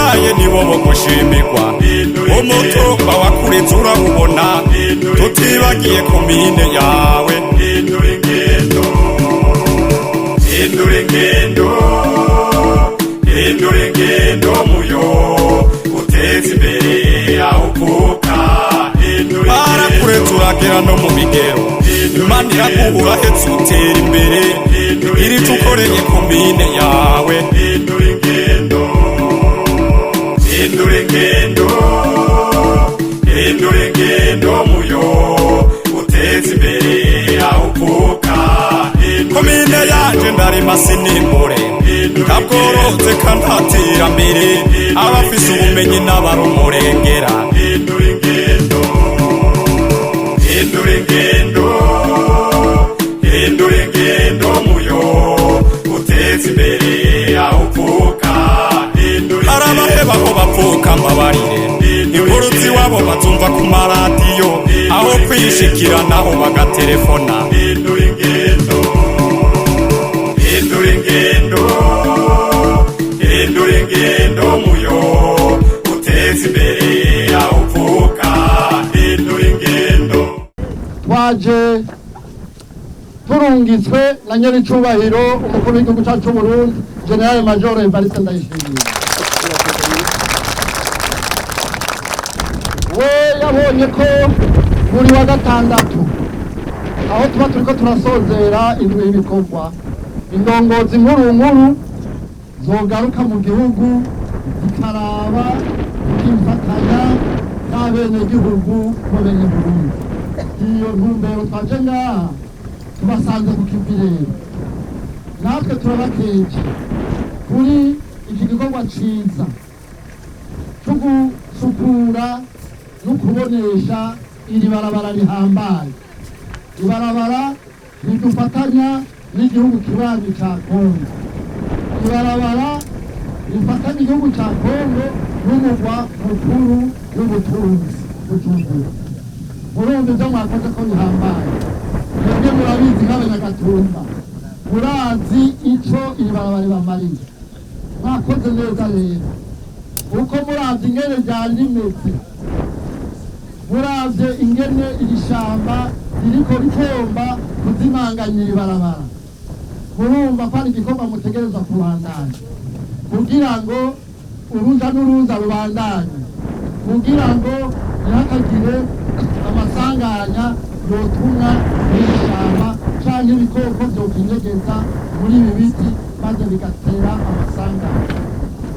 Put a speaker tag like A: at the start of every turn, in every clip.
A: Abakuvyaye nibo bo gushimirwa, umutumba wakureze urawubona, tutibagiye komine yawe.
B: Hindura ingendo, hindura ingendo, hindura ingendo muyo uteze imbere aho uvuka. Hindura.
A: Barakureze uragera no mu bigero, Imana iraguha, urahetse utera imbere, irico ukoreye komine yawe.
B: Hindura ingendo, hindura ingendo, hindura ingendo muyo uteze imbere aho uvuka.
A: Komine yanje ndarima sinimbure, ndabworotse kandi aterambere, abafise ubumenyi n'abarumurengera.
B: Hindura ingendo, hindura ingendo, hindura ingendo muyo uteze imbere aho uvuka. Hindura.
A: Arabaheba aho bavuka, mbabarire, inkuru z'iwabo bazumva ku maradiyo, aho kwishikira naho bagatelefona.
B: Hindura ingendo, hindura ingendo, hindura ingendo muyo uteze imbere aho uvuka. Hindura ingendo.
C: Twaje turungitswe na nyir'icyubahiro umukuru w'igihugu cyacu c'Uburundi, General Major Evariste Ndayishimiye. We yabonye ko buri wa gatandatu, aho tuba turiko turasozera indwi y'ibikorwa, indongozi nkuru nkuru zogaruka mu gihugu zikaraba tukifatanya n'abenegihugu b'abene Burundi. Iyo ntumbero twaje ngaha tubasanze ku kivi. Rero natwe turabakeje kuri iki gikorwa ciza cyo gusukura no kubonesha iri barabara rihambaye, ibarabara ridufatanya n'igihugu kibanyi ca Kongo, ibarabara rifatanya igihugu ca Kongo n'umugwa mukuru w'ubutunzi, Bujumbura. Murumva ibyo mwakoze ko bihambaye. Mwebwe murabizi nk'abanyagatumba, murazi ico iri barabara ribamariye. Mwakoze neza rero, kuko muravye ingene ryari rimeze, muravye ingene iri shamba ririko ritemba kuzimanganya iri barabara, murumva ko ari igikorwa mutegerezwa kubandanya kugira ngo uruja n'uruza rubandanye, kugira ngo ntihakagire amasanganya yotumwa n'iri shamba canke ibikoko vyokwinyegeza muri ibi biti maze bigatera amasanganya,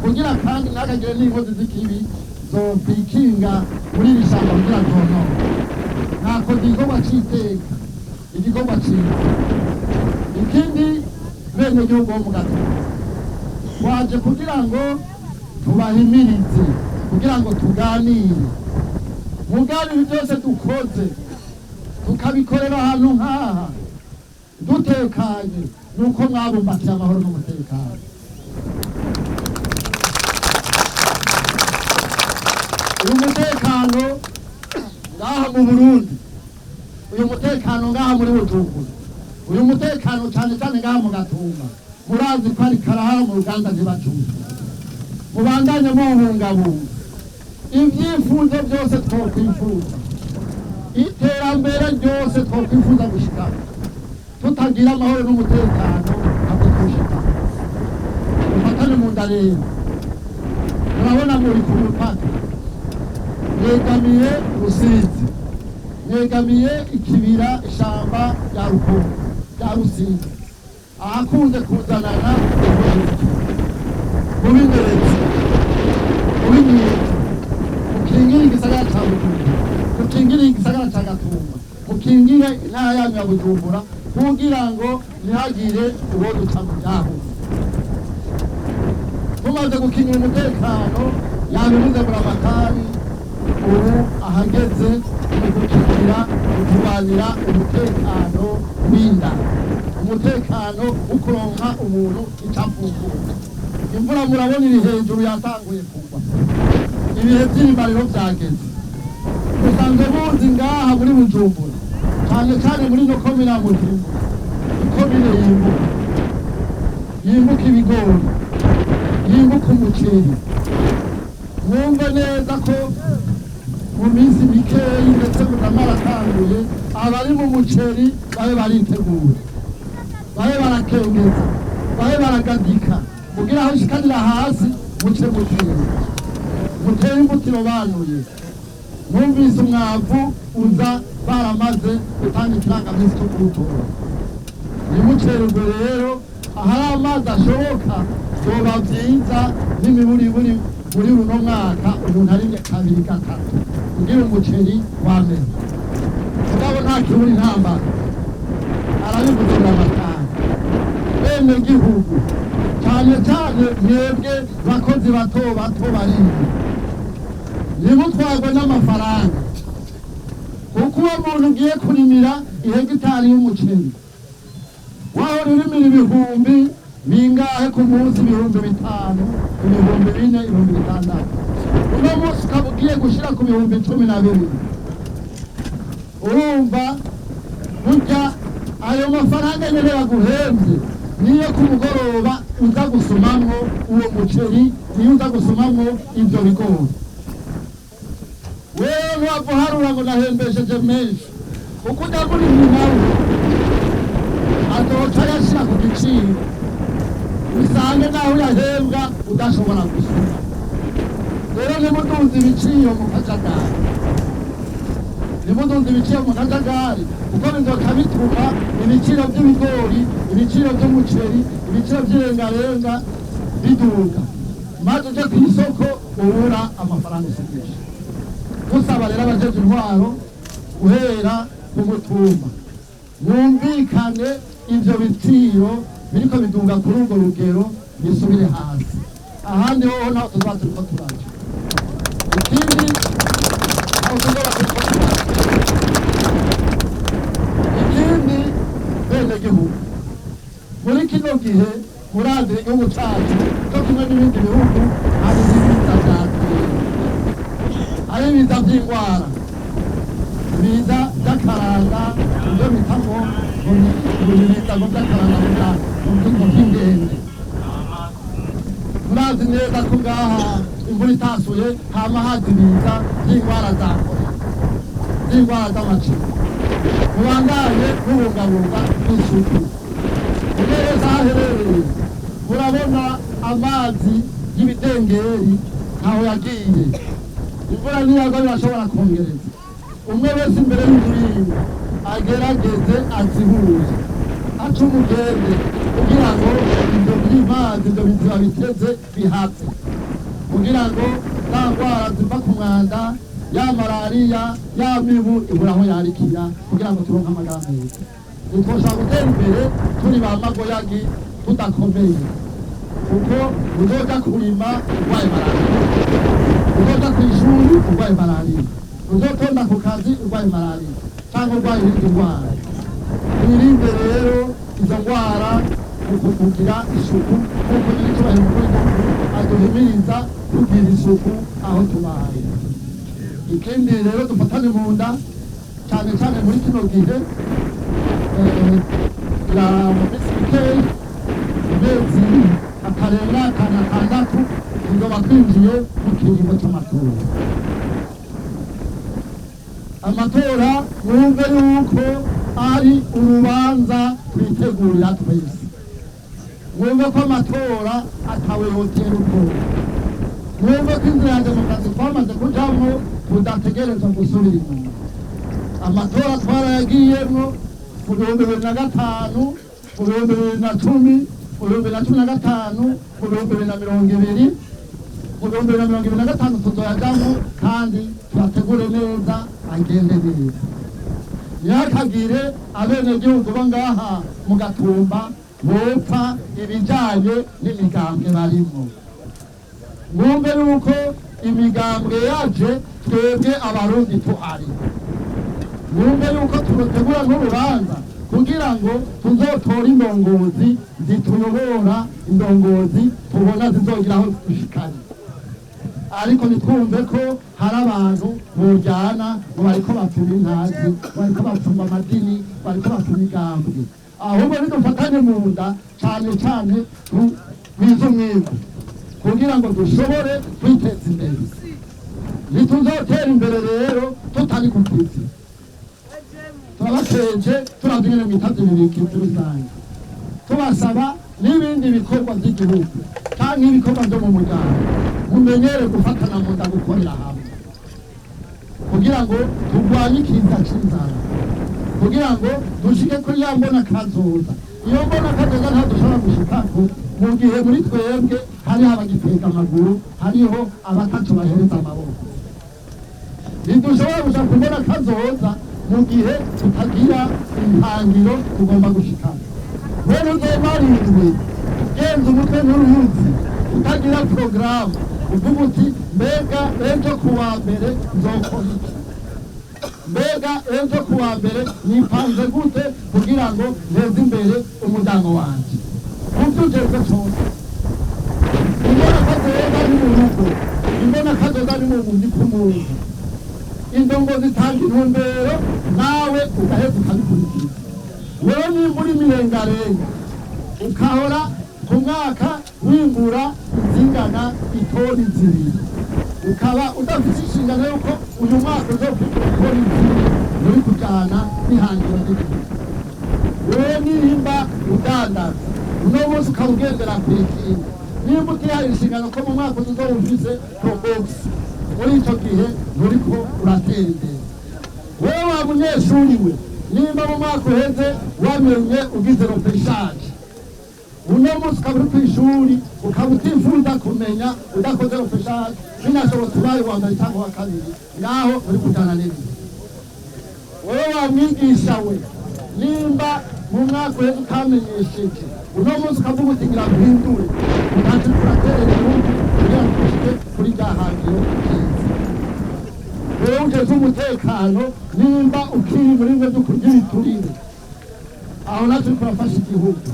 C: kugira kandi ntihakagire n'inkozi z'ikibi zokwikinga muri iri shamba kugira zonone. Mwakoze igikorwa c'iteka, igikorwa ciza. Ikindi, bene gihugu bo mu Gatumba, twaje kugira ngo tubahimirize, kugira ngo tuganire. Mugabe ibi byose dukoze tukabikorera ahantu nk'aha dutekanye, nuko mwabumbatiye amahoro n'umutekano. Uyu mutekano ngaha mu Burundi, uyu mutekano ngaha muri Bujumbura, uyu mutekano cyane cyane ngaha mu Gatumba, murazi ko ari karahara mu ruganda ntibacumbi. Mubandanye muwubungabunga. Ibyifuzo byose twokwifuza, iterambere ryose twokwifuza gushikamo, tutagira amahoro n'umutekano ntabwo twoshikamo. Mufatane mu nda rero. Murabona muri ku mupaka, mwegamiye Rusizi, mwegamiye ikibira, ishamba rya Rukungu, rya Rusizi, ahakunze kuzanana inkozi. Mubinyeretse, mubinyeretse, mukingire igisagara ca Bujumbura, mukingire igisagara ca Gatumba, mukingire intara yanyu ya Bujumbura, kugira ngo ntihagire uwo duca mu vyahuze. Tumaze gukingira umutekano, yabibuze buramatari, ubu ahageze ni gukingira, kurwanira umutekano w'inda, umutekano wo kuronka umuntu icyo afungura. Imvura murabona iri hejuru, yatanguye kugwa, ibihe by'irimariro byageze. Musanzwe muzi ngaha muri Bujumbura, cyane cyane muri no komine ya Bujumbura, ikomine yimbuka, yimbuka ibigori, yimbuka umuceri. Mwumve neza ko mu minsi mikeyi, ndetse mudamara atanguye, abari mu muceri babe bariteguye, babe barakengeza, babe baragadika kugira aho ushikanira hasi muce mutere, mutere imbuto irobanuye. Mwumvise umwavu uza baramaze gutanga ikirangaminsi cyo kuwutora. Nimucererwe rero, ahari amazi ashoboka vyoba vyiza n'imiburiburi muri runo mwaka umuntu arimye kabiri gatatu kugira umuceri wameze. Mugabo nta kibura intambara, arabivuze amatanga. Bene gihugu, cyane cyane mwebwe bakozi bato bato barimye, nimutwarwe n'amafaranga, kuko uwo muntu ugiye kurimira ihegitari y'umuceri wahora urimira ibihumbi bingahe ku munsi, 5000, 4000, 6000, uno munsi ukaba ugiye gushyira ku 12,000. Urumva burya ayo mafaranga nyene baguhembye niyo ku mugoroba uza gusumamwo uwo muceri, niyo uza gusumamwo ivyo bigori. Wewe ntiwapfa uharura ngo nahembesheje menshi, kuko ujya murimyi nawe azoca ayashira ku giciro, usange naho uyahembwa udashobora gusuma. Rero ntimuduze ibiciro mu kajagari, ntimuduze ibiciro mu kajagari, kuko bizoca bituma ibiciro by'ibigori, ibiciro by'umuceri, ibiciro by'irengarenga biduga, maze uje ku isoko ubura amafaranga usigisha. Dusaba rero abajeje intwaro guhera ku mutumba mwumvikane ivyo biciro biriko biduga kuri urwo rugero bisubire hasi, ahandi hoho ntaho tuzoba turiko turaja. Ikindi, ntaho tuzoba turiko turaja. Ikindi, bene gihugu, muri kino gihe murazira igihugu cacu co kimwe n'ibindi bihugu hari ibiza vyateye, hari ibiza vy'ingwara, ibiza vy'akaranga, ivyo bita ngo ibiza ngo vy'akaranga ngo vy'ingende. Murazi neza ko ngaha imvura itasuye hama haza ibiza vy'ingwara za kore, vy'ingwara z'amacinya. Mubandanye mubungabunga isuku ugereza aho aherereye. Murabona amazi y'ibidengeri ntaho yagiye, imvura niyagwa birashobora kongereza. Umwe wese imbere y'inzu yiwe agerageze azihuze, ace umugende kugira ngo ivyo vy'imazi, ivyo biziba biteze bihave, kugira ngo za ngwara ziva ku mwanda, ya malariya, ya mibu ibura aho yarikira, kugira ngo turonke amagara meza. Ntitwoshobora gutera imbere turi ba magoyagi tudakomeye, kuko uzoja kurima urwaye malariya, uzoja kw'ishuri urwaye malariya, uzotonda ku kazi urwaye malariya cyangwa urwaye izindi ndwara. Twirinde rero izo ndwara mu kugira isuku, kuko nyir'icyubahiro umukuru w'igihugu aduhimiriza kugira isuku aho tubaye. Ikindi rero, dufatane mu nda cyane cyane muri kino gihe ya mu minsi mikeyi, mu mezi atarenga atanu atandatu, tuzoba twinjiye mu kiringo cy'amatora. Amatora mwumve yuko ari urubanza twitegurira twese. Mwumve ko amatora atawe yotera ubwoba. Mwumve ko inzira ya demokarasi twamaze kujamwo, tudategerezwa gusubira inyuma. Amatora twarayagiyemwo mu 2005, mu 2010, mu 2015, mu 2020, mu 2025 tuzoyajamwo, kandi tuyategure neza, agende neza. Ntihakagire abenegihugu bo ngaha mu Gatumba bopfa ibijanye n'imigambwe barimwo. Mwumve yuko imigambwe yaje twebwe Abarundi tuhari. Mwumve yuko turutegura nk'urubanza kugira ngo tuzotore indongozi zituyobora, indongozi tubona zizogira aho dushikanye. Ariko ntitwumve ko hari abantu bojyana ngo bariko bapfuma intazi, bariko bapfuma amadini, bariko bapfuma imigambwe. Ahubwo nidufatane mu nda cyane cyane tugwize umwimbu kugira ngo dushobore kwiteza imbere. Ntituzotera imbere rero tutari ku kivi. Turabakeje, turavye ingene mwitavye ibi rusange, tubasaba n'ibindi bikorwa by'igihugu canke ibikorwa byo mu muryango, mumenyere gufatana mu nda, gukorera hamwe kugira ngo turwanye ikiza c'inzara, kugira ngo dushike kuri ya mbona kazoza. Iyo mbona kazoza nta dushobora gushikako mu gihe muri twebwe hariho abagitega amaguru, hariho abataco bahereza amaboko. Ntidushobora gushika ku mbona kazoza mu gihe tutagira intangiro tugomba gushikako. Wewe uzomarindwi genza umutwe nk'uruyuzi utagira porogaramu, uvuga uti: "Mbega ejo ku wa mbere nzokora iki? Mbega ejo ku wa mbere nipanze gute kugira ngo nteze imbere umuryango wanje?" Muvyo ujejwe cose, imbona kazoza ni mu rugo, imbona kazoza ni mu ni ku muntu. Indongo zitanga intumbero, nawe ugaheza ukabikurikiza. Wewe nimba uri mirengarenga, ukahora ku mwaka wimbura izingana itoni 2, ukaba udafite inshingano yuko uyu mwaka uzokwimbura itoni 2, nturi kujana n'ihangiro ry'igihugu. Wewe nimba udandaza, uno munsi ukaba ugendera ku ikinga, nimba utihaye inshingano ko mu mwaka uzoba ufise Probox, muri ico gihe nturiko uratera imbere. Wewe wa munyeshuri we, nimba mu mwaka uheze wamenye ugize repêchage, uno munsi ukaba uri kw'ishuri, ukaba utifuza kumenya udakoze repêchage, binashobotse ubaye uwa mbere cyangwa uwa kabiri, ngaho uri kujana n'ibihe. Wewe wa mwigisha we, nimba mu mwaka uheze utamenyesheje, uno munsi ukavuga uti: "Ngira mpindure", utazi kuraterera igihugu kugira ngo ushike kuri rya hangiro ryiza. Wewe ujejwe umutekano, nimba ukiri muri bimwe byo kurya ibiturire, aho natwe turiko turafasha igihugu.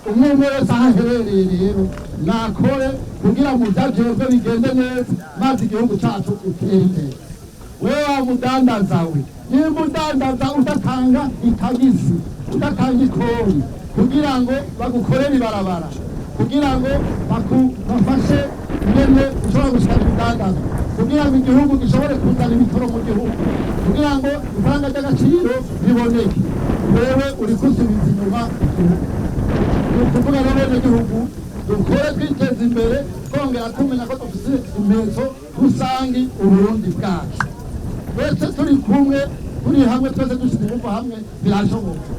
C: Umwe umwe wese aho aherereye rero nakore kugira ngo ivyajejwe bigende neza, maze igihugu cacu gitere imbere. Wewe wa mudandaza we, nimba udandaza udatanga itagisi, udatanga ikori kugira ngo bagukorere ibarabara, kugira ngo bafashe ingene ushobora gushikana ibidandazwa, kugira ngo igihugu gishobore kuzana ibitoro mu gihugu, kugira ngo ifaranga ry'agaciro riboneke, wewe uri kusubiza inyuma igihugu. Ni ukuvuga rero, benegihugu, dukore twiteza imbere, twongera tumenya ko dufise intego rusangi, Uburundi bwacu. Twese turi kumwe, turi hamwe, twese dushyize ingufu hamwe, birashoboka.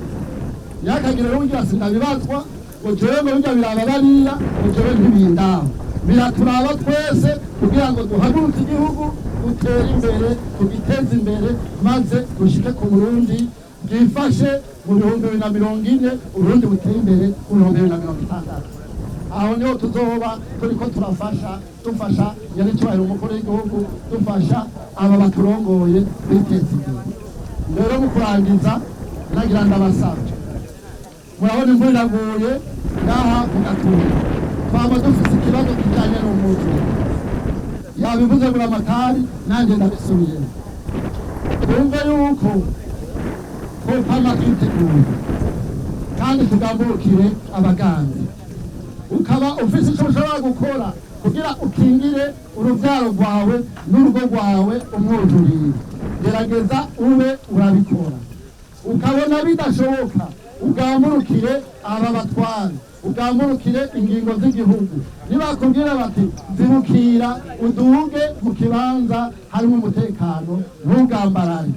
C: Ntihakagire rero ugira sindabibazwa, ngo jewe ngo bijya biraba bariya, ngo jewe ntibindaba. Biraturaba twese kugira ngo duhaguruke igihugu, dutere imbere, tugiteze imbere, maze dushike ku Burundi bwifashe mu 2040, Uburundi buteye imbere mu 2060. Aho niho tuzoba turiko turafasha, dufasha nyanicyubahiro umukuru w'igihugu, dufasha aba baturongoye kwiteza imbere. Rero mu kurangiza, nagira ndabasaba: murabona imvura iraguye ngaha mu Gatumba, twaba dufise ikibazo kijanye n'umwuzure. Yabivuze buramatari, nanjye ndabisubiyemo. Twumve yuko twopama twiteguye kandi tugamburukire abaganzi. Ukaba ufise icyo ushobora gukora kugira ukingire urubyaro rwawe n'urugo rwawe umwuzurire, gerageza ube urabikora. Ukabona bidashoboka, ugamburukire aba batwara, ugamburukire ingingo z'igihugu. Nibakubwira bati: "Zibukira uduge mu kibanza harimo umutekano", ntugambarare,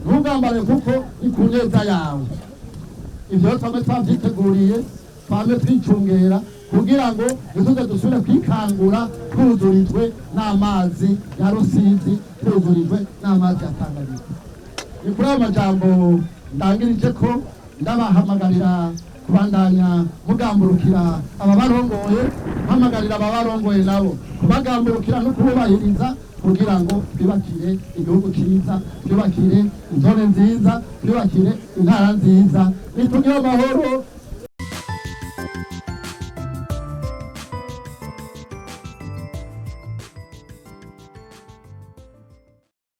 C: ntugambare, kuko ni ku neza yawe. Ibyo twame twavyiteguriye, twame twicungera kugira ngo ntituze dusubire kwikangura twuzurijwe n'amazi ya Rusizi, twuzurijwe n'amazi ya Tanganyika. Ni kuri ayo majambo ndangirije ko ndabahamagarira kubandanya mugamburukira ababarongoye, mpamagarira ababarongoye nabo kubagamburukira no kububahiriza, kugira ngo twubakire igihugu cyiza, twubakire inzone nziza, twubakire intara nziza. Nitugire amahoro.